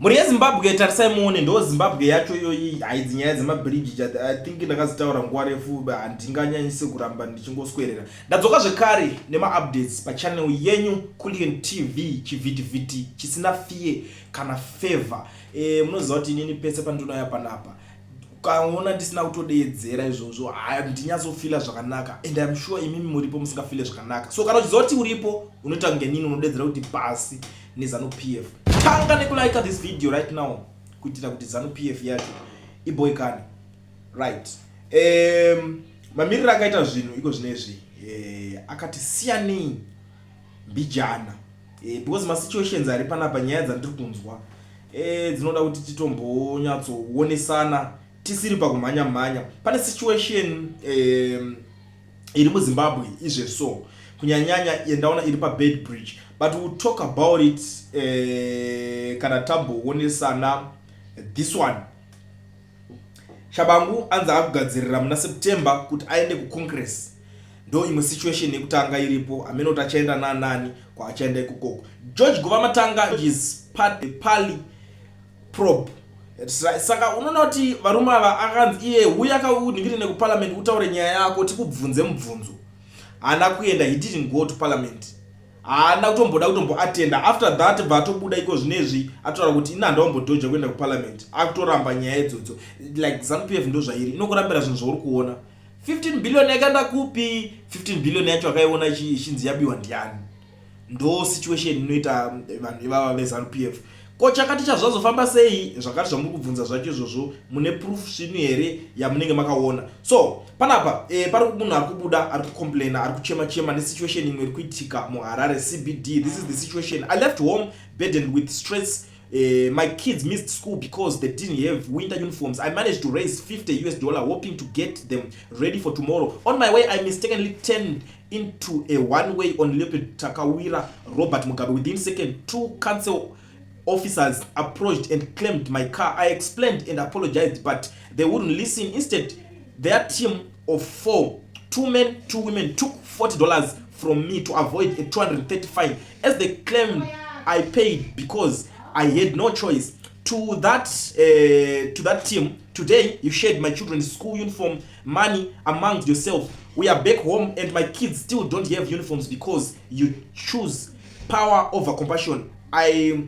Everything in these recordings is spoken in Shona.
Mhuri yeZimbabwe, tarisai muone, ndo Zimbabwe yacho iyoyi. Haidzi nyaya dzemabhiriji, I think ndakazitaura nguva refu, handinganyanyisi kuramba ndichingoswerera. Ndadzoka zvekare nemaupdates pachannel yenyu Kulian TV, chivhitivhiti chisina fiye kana favor. Munoziva kuti inini pese pandinouya panapa, ukaona ndisina kutodeedzera izvozvo, handinyatsofila zvakanaka, and I'm sure imimi muripo musingafile zvakanaka. So kana uchiziva kuti uripo unoita kunge nini, unodedzera kuti pasi neZANU PF. Tanga nekulike this video right now kuitira kuti ZANU PF yacho iboikane. Right, mamiriro akaita zvinhu iko zvinezvi akati siyanei mbijana, because masituations ari panapa, nyaya dzandiri kunzwa dzinoda kuti titombonyatsoonesana tisiri pakumhanya mhanya. Pane situation iri muZimbabwe izvezvi, so kunyanyanya yandaona iri paBeitbridge, but we'll talk about it kana tamboonesana this one. Tshabangu anzi akugadzirira muna September kuti aende kuCongress. Ndo imwe situation yekutanga iripo. Hamene kuti achaenda nanani kwaachaenda ikokoko. George Guvamatanga is part probe. Saka unoona kuti varume ava akanzi iye uya kaunhingiri nekuparliament, utaure nyaya yako, tikubvunze mubvunzo. Haana kuenda. He didn't go to parliament. Haana kutomboda kutomboatenda. After that, bva atobuda iko zvinezvi atotaura kuti ina handaumbodhoja kuenda kuparliament. Akutoramba nyaya idzodzo. Like ZANU PF ndo zvairi, inokurambira zvinhu zvauri kuona. 15 billion yakaenda kupi? 15 billion yacho akaiona ichinzi yabiwa ndiani? Ndo situation inoita vanhu ivava veZANU PF. Ko chakati chazvazofamba sei? Zvakati zvamuri kubvunza zvacho izvozvo, mune proof svinu here yamunenge makaona? So panapa pari munhu ari kubuda, ari kucomplaina, ari kuchema chema nesituation imwe iri kuitika muHarare CBD. This is the situation: "I left home burdened with stress. My kids missed school because they didn't have winter uniforms. I managed to raise US$50, hoping to get them ready for tomorrow. On my way, I mistakenly turned into a one way on Leopold Takawira Robert Mugabe. Within second, two council officers approached and claimed my car. I explained and apologized, but they wouldn't listen. Instead, their team of four, two men, two women, took $40 from me to avoid a 230 fine. As they claimed, I paid because I had no choice. To that team, today you shared my children's school uniform money amongst yourself. We are back home and my kids still don't have uniforms because you choose power over compassion. I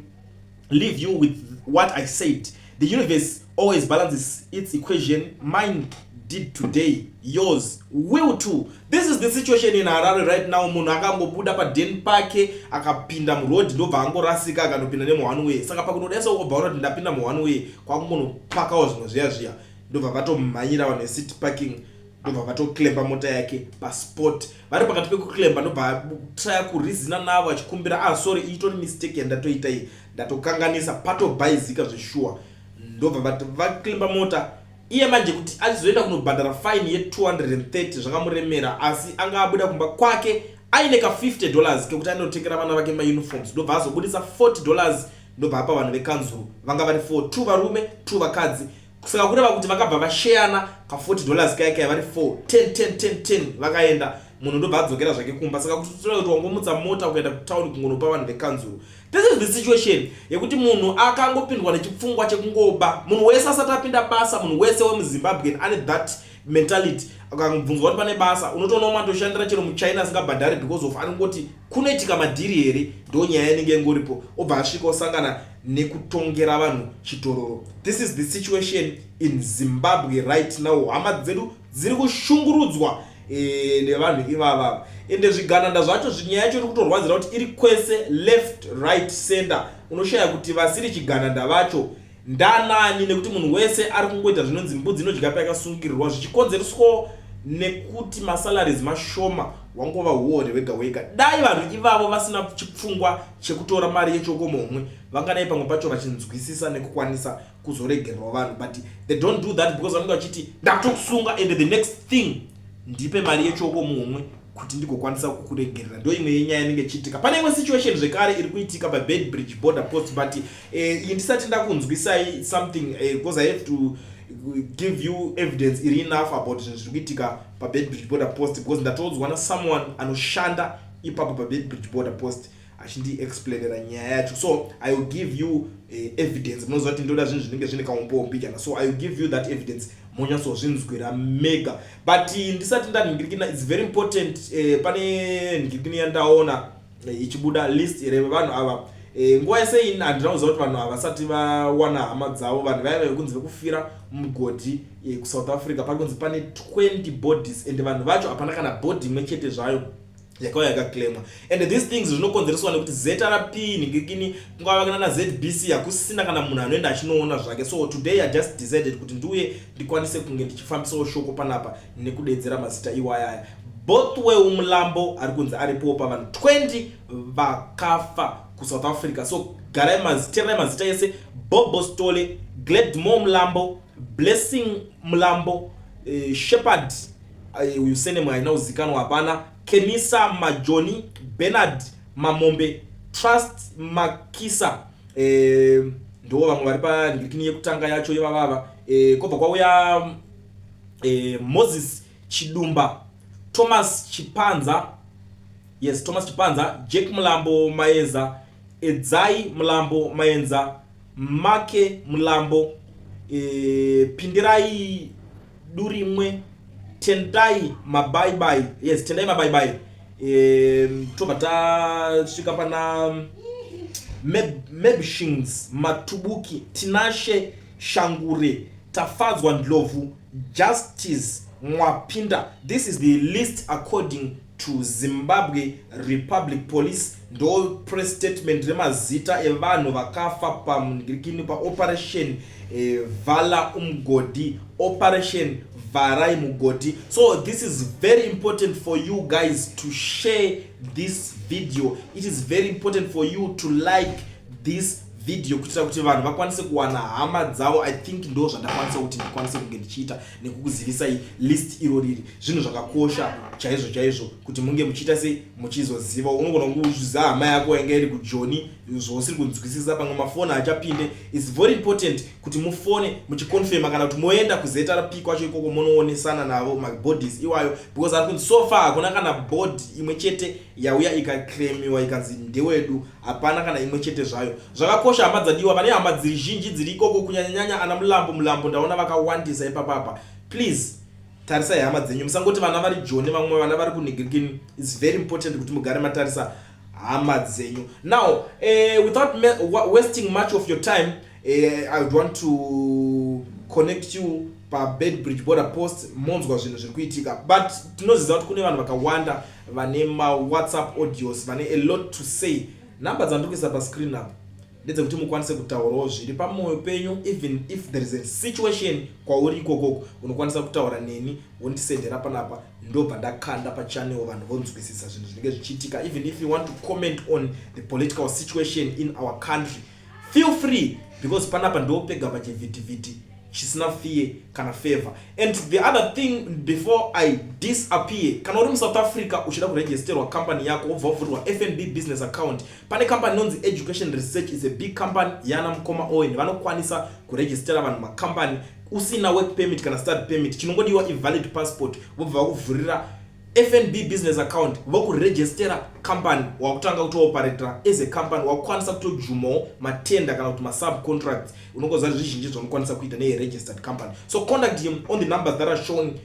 leave you with what I said. The universe always balances its equation. Mine did today, yours will too." This is the situation in Harare right now. Munhu akangobuda paden pake, akapinda muroad, ndobva angorasika, akanopinda nemuone way. Saka pakunodesa ukobva ona kuti ndapinda muone way, kwakungonopakawo zvimwe zviya zviya, ndobva vatomhanyira vanhu vecity parking, ndobva vatoclampa mota yake paspot. Vari pakati pekuclampa, ndobva traya kureasona navo achikumbira, "Ah, sorry, itori mistake yandatoita iyi, ndatokanganisa." Patobhaizika zveshuwa. Ndobva vaclampa mota. Iye manje kuti achizoenda kunobhadhara fine ye230 zvakamuremera, asi anga abuda kumba kwake aine ka$50 kekuti anotengera vana vake mauniforms. Ndobva azobudisa $40, ndobva apa vanhu vekanzuru. Vanga vari 4, 2 varume, 2 vakadzi. Saka kureva kuti vakabva vasheyana ka$40 kaya kaya vari 4, 10 10 10 10. Vakaenda, munhu ndobva adzokera zvake kumba. Saka kutotora kuti wangomutsa mota kuenda kutauni kungonopa vanhu vekanzuru. This is the situation yekuti munhu akangopindwa nechipfungwa chekungoba. Munhu wese asati apinda basa, munhu wese wemuZimbabwe ane that mentality. Akangobvunzwa kuti pane basa, unotoona umwe atoshandira chero muChina asingabhadhari because of anongoti kunoitika madhiri here. Ndo nyaya inenge ingoripo. Obva asvika, osangana nekutongera vanhu chitororo. This is the situation in Zimbabwe right now. Hama dzedu dziri kushungurudzwa nevanhu ivava. Ende zvigananda zvacho, nyaya yacho iri kutorwadzira kuti iri kwese, left, right, center. Unoshaya kuti vasiri chigananda vacho ndanani, nekuti munhu wese ari kungoita zvinonzi mbudzi inodya payakasungirirwa, zvichikonzereswawo nekuti masalaries mashoma, wangova uori wega wega. Dai vanhu ivavo vasina chipfungwa chekutora mari yechokomomwe, vangadai pamwe pacho vachinzwisisa nekukwanisa kuzoregererwa vanhu, but they don't do that because vanenge vachiti ndakutokusunga and the next thing ndipe mari yechokomomwe kuti ndigokwanisa kukuregerera. Ndo imwe yenyaya inenge ichiitika. Pane imwe situation zvekare iri kuitika paBeitbridge border post, but iyi ndisati ndakunzwisai something, because I have to give you evidence iri enough about zvinhu zviri kuitika paBeitbridge border post, because ndatoudzwa nasomeone anoshanda ipapo paBeitbridge border post. Achindiexplainera nyaya yacho. So I will give you evidence. Munoziva kuti ndoda zvinhu zvinenge zvine kaumbombi kana. So I will give you that evidence, monyatsozvinzwira mega. But ndisati ndanhingirikina, it's very important, pane nhingirikini yandaona ichibuda, list revanhu ava. Nguva yese ini handina kuziva kuti vanhu havasati vawana hama dzavo, vanhu vaiva vekunzi vekufira mugodhi kuSouth Africa. Pari kunzi pane 20 bodies and vanhu vacho hapana kana body imwe chete zvayo yakauya yakaclaimwa. And these things zvinokonzereswa nekuti ZRP, nhingirikini, kungava kana naZBC, hakusisina kana munhu anoenda achinoona zvake. So today I just decided kuti ndiuye ndikwanise kunge ndichifambisawo shoko panapa nekudedzera mazita iwayaya. Bothwell Mulambo ari kunzi aripowo pavanhu 20 vakafa kuSouth Africa. So garai, tererai mazita ese: Bobo Stole, Gladmore Mulambo, Blessing Mulambo, Shepard, uyu surname haina kuzikanwa, hapana, Kenisa Majoni, Bernard Mamombe, Trust Makisa, ndo vamwe vari panhingirikini yekutanga yacho ivavava. Kwobva kwauya Moses Chidumba, Thomas Chipanza, yes, Thomas Chipanza, Jack Mulambo Maeza, Edzai Mulambo Maenza, Make Mulambo, Pindirai Durimwe, Tendai Mabaibai, yes, Tendai Mabaibai. Tobva tasvika pana Mebshings Matubuki, Tinashe Shangure, Tafadzwa Ndlovu, Justice Mwapinda. This is the list according to Zimbabwe Republic Police. Ndo press statement remazita evanhu vakafa pamugirikini paoperation Vala Umgodi, Operation Vharai Mugodhi. So this is very important for you guys to share this video. It is very important for you to like this video kuitira kuti vanhu vakwanise kuwana hama dzavo. I think ndo zvandakwanisa kuti ndikwanise kunge ndichiita nekukuzivisai list iro riri. Zvinhu zvakakosha chaizvo chaizvo kuti munge muchiita sei, muchizoziva. Unogona kuzviziva hama yako yanga iri kuJoni, zvausiri kunzwisisa, pamwe mafoni achapinde. It's very important kuti mufone muchiconfirma kana kuti moenda kuZRP kwacho ikoko, monoonesana navo mabodies iwayo, because ari kunzi so far hakuna kana body imwe chete yauya ikaclaimiwa ikanzi ndewedu. Hapana kana imwe chete zvayo. Zvakakosha, hama dzadiwa. Vane hama dziri zhinji dziri ikoko, kunyanyanyanya ana Mulambo. Mulambo ndaona vakawandisa ipapapa. Please tarisai hama dzenyu, musangoti vana vari Joni, vamwe vana vari kunhingirikini. It's very important kuti mugare matarisa hama dzenyu. Now, without wasting much of your time, I would want to connect you paBeitbridge border post, monzwa zvinhu zviri kuitika. But tinoziva kuti kune vanhu vakawanda vane maWhatsApp audios, vane a lot to say. Nhamba dzandiri kuisa pascreen apa ndedzekuti mukwanise kutaurawo zviri pamwoyo penyu. Even if there is a situation kwauri ikokoko, unokwanisa kutaura neni, wondisendera panapa, ndobva ndakanda pachannel, vanhu vonzwisisa zvinhu zvinenge zvichiitika. Even if you want to comment on the political situation in our country, feel free, because panapa ndo pega pachivhitivhiti chisina fear kana favor. And the other thing before I disappear, kana uri muSouth Africa uchida kuregisterwa company yako, wobva wavhurirwa FNB business account, pane company inonzi Education Research. Is a big company yana mukoma Owen. Vanokwanisa kuregistera vanhu macompany usina work permit kana study permit. Chinongodiwa ivalid passport, vobva vakuvhurira FNB business account, vokuregistera company, wakutanga kutooperatera as a company, wakukwanisa kutojumawo matender kana kuti masubcontracts. Unongoziva zvizhinji zvaunokwanisa kuita neregistered company. So contact him on the numbers that are shown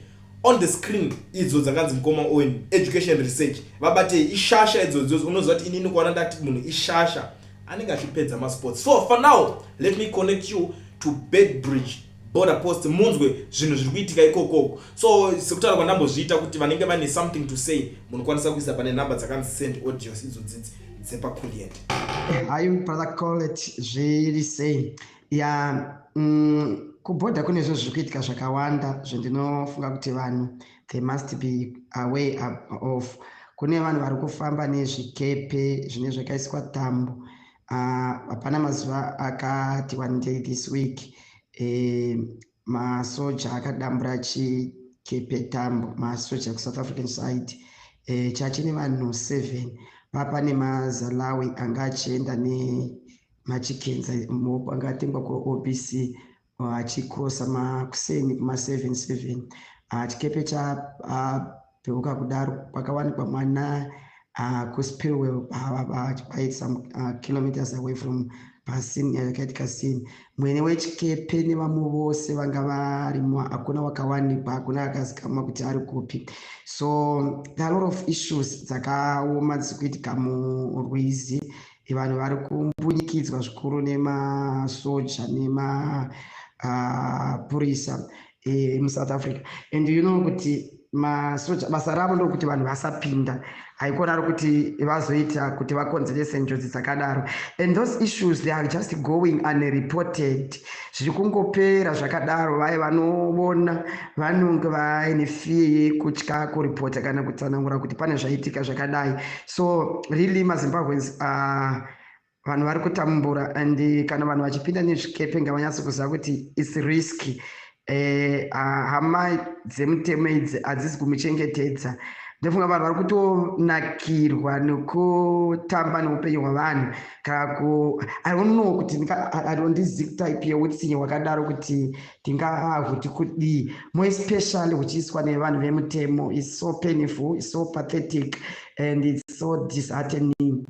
on the screen, idzo dzakanzi mukoma Owen, Education Research. Vabatei, ishasha idzodzo. Unoziva kuti inini kuwana ndati munhu ishasha, anenge achipedza masports. So for now, let me connect you to Beitbridge border post, munzwe zvinhu zviri kuitika ikokoko. So sekutaura kwandambozviita kuti vanenge vane something to say, munokwanisa kuisa pane nhamba dzakanzi send audios idzodzidzi dzepakulient. Hi brother Colet, zviri sei? Ya, kubhodha kune zvinhu zviri kuitika zvakawanda zvendinofunga kuti vanhu they must be aware of. Kune vanhu vari kufamba nezvikepe zvine zvakaiswa tambo. Hapana mazuva akati one day this week, masoja akadambura chikepe tambo, masoja kuSouth African side, chachine vanhu 7. Papa nemazalawi anga achienda nemachickens anga atengwa kuOBC, achikrosa makuseni kuma77. Chikepe chabheuka kudaro, pakawanikwa mwana. Kuspillway by some kilometers away from pascene yakaitika scene. Mwene wechikepe nevamwe vose vanga varimo hakuna wakawanikwa, hakuna akazikamwa kuti ari kupi. So there are a lot of issues dzakaoma dziri kuitika murwizi. Vanhu vari kumbunyikidzwa zvikuru nemasoja nemapurisa muSouth Africa. And you know kuti masoja basa ravo ndokuti vanhu vasapinda, haikona rokuti vazoita kuti vakonzerese njodzi dzakadaro. And those issues, they are just going unreported, zviri kungopera zvakadaro. Vaye vanoona vanonge vaine fear yekutya kuripota kana kutsanangura kuti pane zvaitika zvakadai. So really, maZimbabweans, vanhu vari kutambura. And kana vanhu vachipinda nezvikepe, ngavanyatso kuziva kuti it's risky. Hama dzemutemo idzi hadzisi kumuchengetedza. Ndofunga vanhu vari kutonakirwa nekutamba neupenyu hwavanhu kana ku, I don't know kuti handondizivi type yeutsinye hwakadaro kuti tingahuti kudii, more especially huchiiswa nevanhu vemutemo. Is so painful, is so pathetic and it's so disheartening.